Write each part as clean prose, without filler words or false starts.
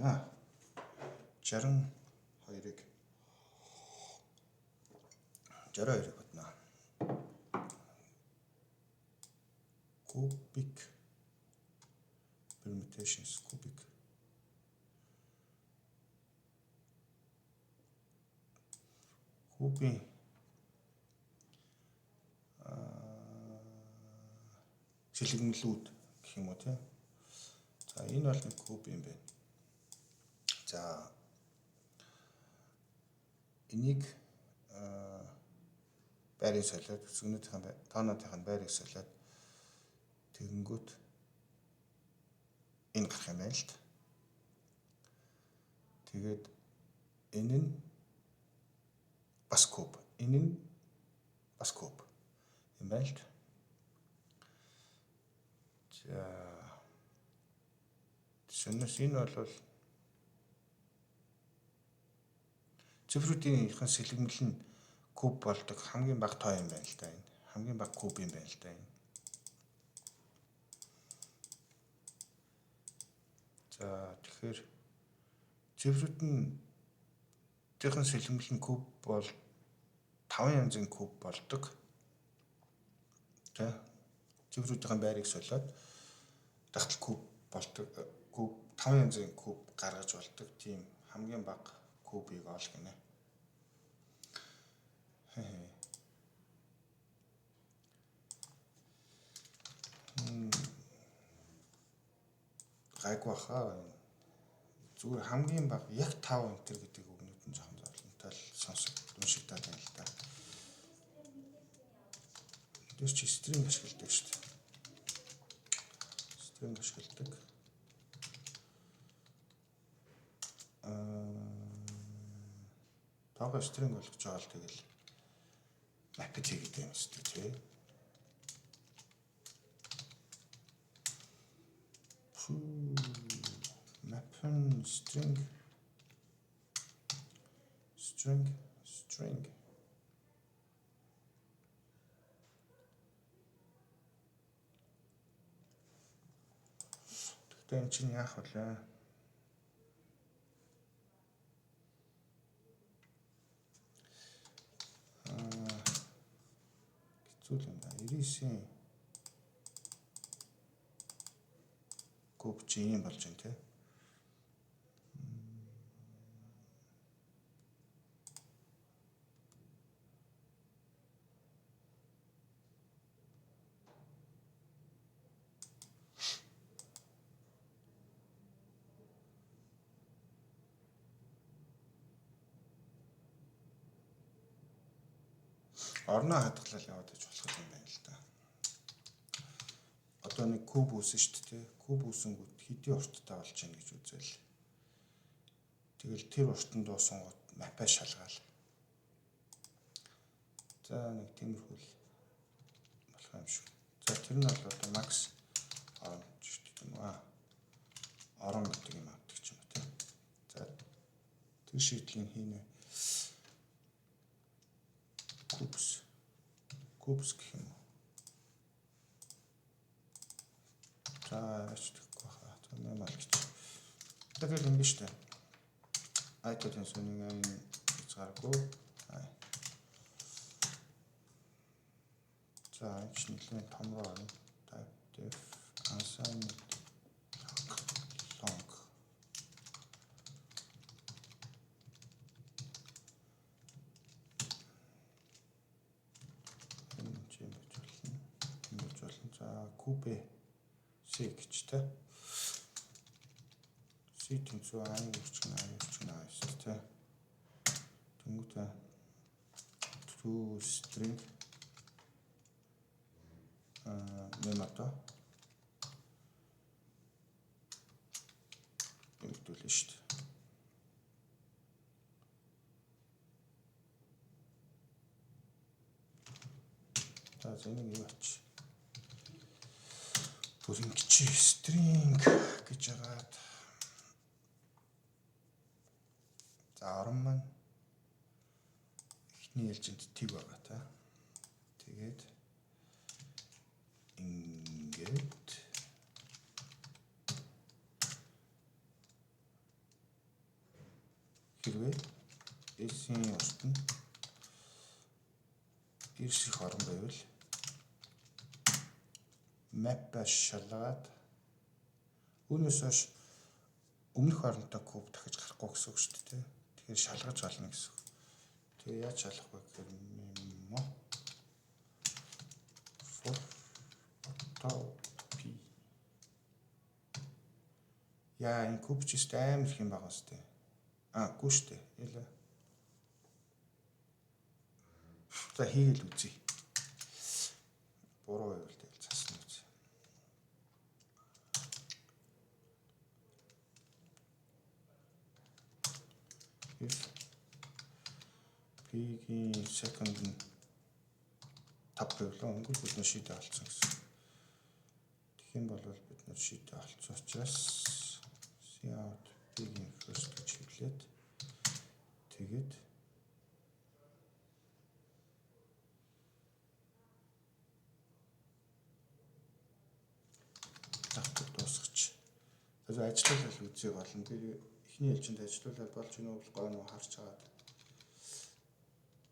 байна. 62-ыг 62-ыг бодно. Cubic permutations, cubic кубын шилэгмэлүүд гэх юм уу тий. За, энэ бол нэг куб юм байна. За, энийг байрыг солиод, өсгөнүүдийн тоонуудын байрыг солиод тэгэнгүүт энэ гарах юм байна л да. Тэгээд энэ нь бас куб. Энэ нь бас куб юм байна л да. За, Сөнөөс энэ бол цифрүүдийн сэлгэмэл нь куб болдог хамгийн бага тоо юм байна л да энэ. Хамгийн бага куб юм байна л да энэ. За, тэгэхээр цифрүүд нь тэрхэн сэлгэмэл нь куб бол 5 янзын куб болдог. Тэ? Цифрүүдийн байрыг солиод дахтал куб болдог. Куб 5 янзын куб гаргаж болдог. Тийм хамгийн бага кубыг ол гинэ. Гайгүй баха. Зүгээр хамгийн бага яг 5 энтер гэдэг үгнүүд нь жоохон зовлонтой л сонсог уншигдаад байна л да. Тэр чи string ашигладаг шүү дээ. String ашигладаг. Тоогоо string болгож байгаа л тэгэл map хийгээд юм шүү дээ, тий. Map string string string. Гэхдээ энэ чинь яах вэ? Хэцүү юм да. 99-ийн куб чи юм болж байна те. Орноо хадгалал яваад иж болох юм байна л да. Одоо нэг куб үүсэн шүү дээ. Куб үүсэнгүүт хэдийн урттай болж байна гэж үзэл. Тэгэл тэр уртан дуусангууд map аа шалгаал. За, нэг тиймэрхүү л болох юм шиг. За, тэр нь бол одоо max орон гэдэг юм аа. Орон гэдэг юм авдаг ч юм уу те. За, тэр шийдлийг хийнэ. Cubes. Cubes гэх юм уу? За, арайч тэгэхгүй хаа. За, нэмал гэж. Тэгэхээр ингэ штэ. iTunes нэг энэ хязгааргүй. За, энэ ч нэлээд том руу орно. Typedef unsigned long. Энэ ч юм байж болно. Энэ байж болно. За, куб C гэж те. C тэнцүү I үрчгэн I үрчгэн I шүү дээ. Тэнгүүтээ to string нэм одоо нэмэгдүүлнэ шүү дээ. За, энийг юу ач? Бүр ингэж string гэж агаад. За, орон маань эхний ээлжинд тэг байгаа та. Тэгээд ингээд Хэрвээ S-ийн урт нь 9 их орон байвал map-аа шалгаад үүнээс хойш өмнөх оронтой куб дахиж гарахгүй гэсэн үг шүү дээ. Тэгэхээр шалгаж олно гэсэн үг. Тэгээ яаж шалгах вэ гэхээр memo for auto p. Яа, энэ куб ч өстой амар их юм байгаа сте. А, гүү штэ. Ялаа. За, хийгээл үзье. Буруу байвал тэгэл засна үз. If p-гийн second нь 5 байвал өнгө бид нар шийдээ олцсон гэсэн. Тэгэх юм бол бид нар шийдээ олцсон учраас cout p-гийн first гэж хэвлээд тэгээд давтар дуусгач. За, ажиллуулал үзье болно. Би эхний ээлжинд ажиллуулаад болж гинөө болохгүй нөө харж агаад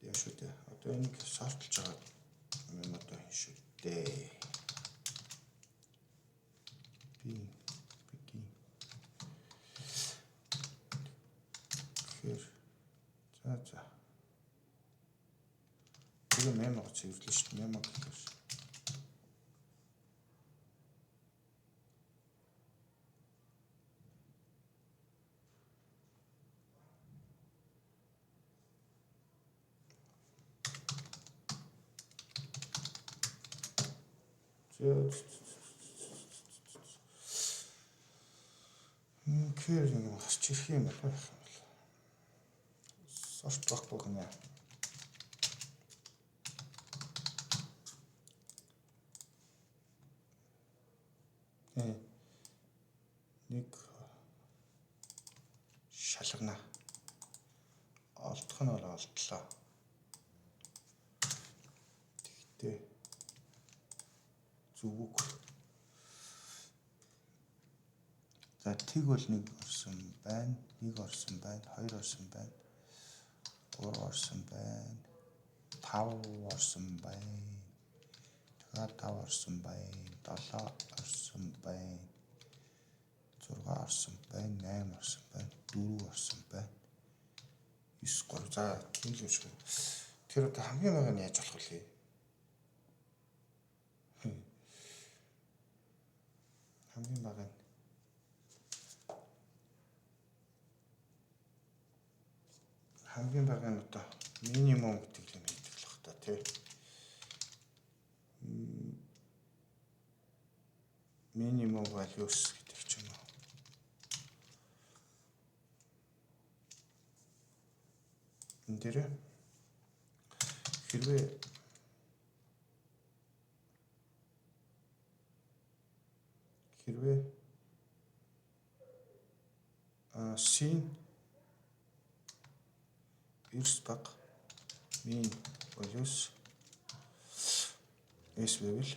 яа шүү дээ. Одоо энийг sort лж байгаа юм одоо хэн шүү дээ. Би begin. Тэгэхээр за. Тэгээ memo го цэвэрлэн шүү дээ. Memo гэхээр Тэгэхээр юм гарч ирэх юм болов яах юм бол. Sort байхгүй гинэ. Э нэг шалгана. Олдох нь бол олдлоо. Тэгтээ зүвг. За, тэг бол нэг орсон байна, нэг орсон байна, хоёр орсон байна, гурав орсон байна, тав орсон байна. Тэгэхээр тав орсон байна, долоо орсон байна, зургаа орсон байна, 8 орсон байна, 4 орсон байна. 9 3. За, тийм л юм шиг. Тэр одоо хамгийн бага нь яаж болох вэ? Хамгийн бага нь одоо минимум гэдэг юм хийдэг л бах та, тий. Minimum values гэдэг ч юм уу. Энэ дээр хэрвээ c 9 бага min values s байвал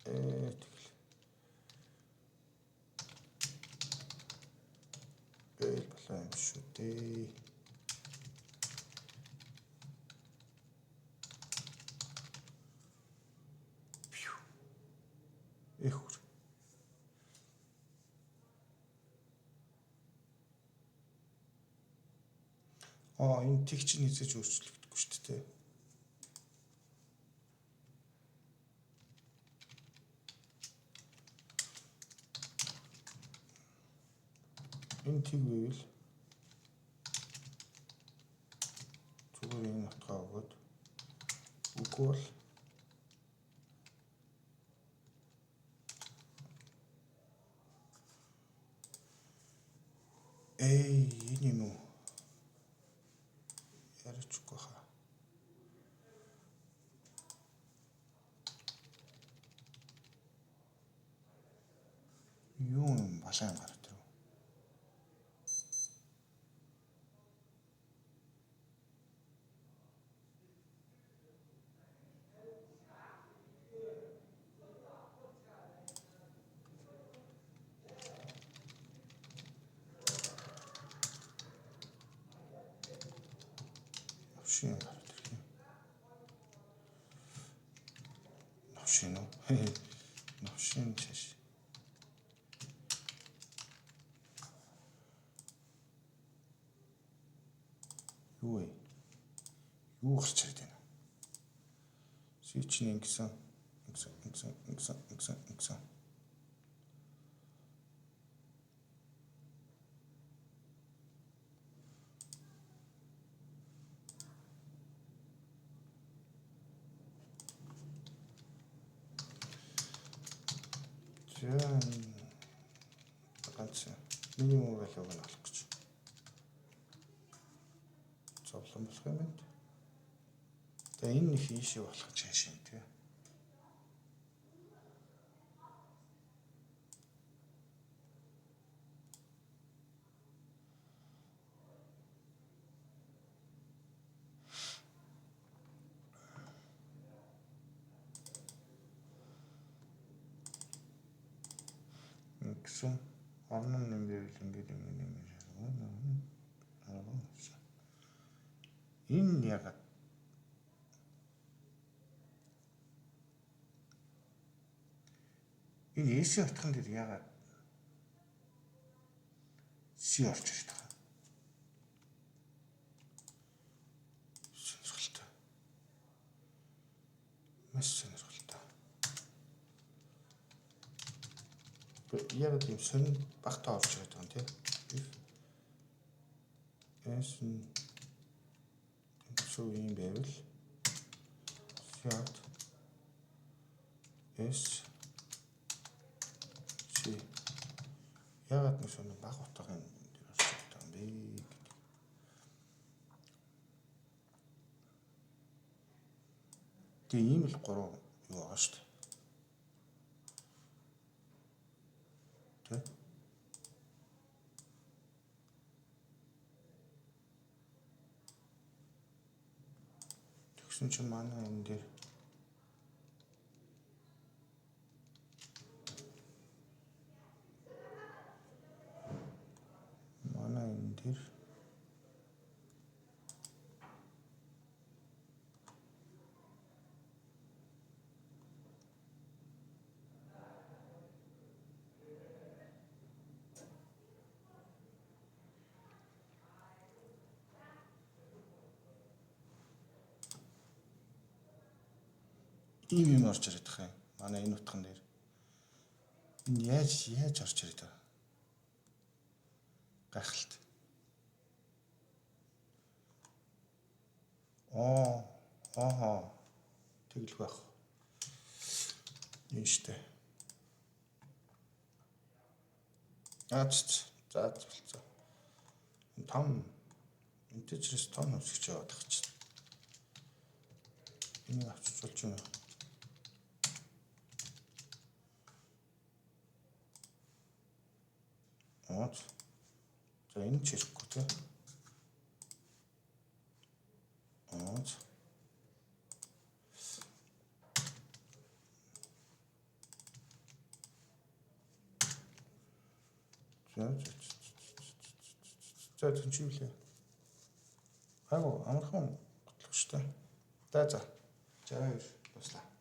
тэгэл гээл болоо юм шүү дээ. Эх хүр. Аа, энэ тэг чинь хэзээ ч өөрчлөгдөхгүй шүү дээ. Энэ тэг байвал зүгээр энэ утгаа өгөөд, үгүй бол эй, энэ юм уу? Яриачгүй хаа. Юу юм балаан гараад ирэв. Новшин уу? Новшин чаш. Юу вэ? Юу гарч ирээд байна? C чинь ингэсэн, ингэсэн, ингэсэн, ингэсэн, ингэсэн, ингэсэн. За, ганц минимум value-г нь олох гэж. Зовлон болох юм байна. Тэгээ энэ их ийшээ болох гэж хааш юм тий. Гэсэн орон нэмбэл ингээд ингээд ингээд. Энэ ягаад энэ S утган дээр ягаад C орж ирж байгаа юм? Сонирхолтой. Маш сонирхолтой. Яг ийм сонин багтаа орж ирээд байгаа юм тий. If S нь тэнцүү юм байвал cout S C. Ягаад нэг сонин бага утгын дээр орж ирээд байгаа юм бэ гэдэг. Тэгээ ийм л гурван юу байгаа шүү дээ. Тэ? Тэгсэн чинь манай энэ дээр манай энэ дээр ийм юм орж ирээд байгаа юм. Манай энэ утган дээр. Энэ яаж орж ирээд байгаа? Гайхалтай. Оо, оохоо. Тэглэх байх. Энэ штэ. Аа, за болцоо. Энэ том integer-с том өсгөж яваад байгаа чинь. Энийг авчиж болж байна. Аа. За, энэ ч хэрэггүй тий. Аа. За за за чи юу лээ? Айгу амархан готлох шүү дээ. За за. 62 дуслаа.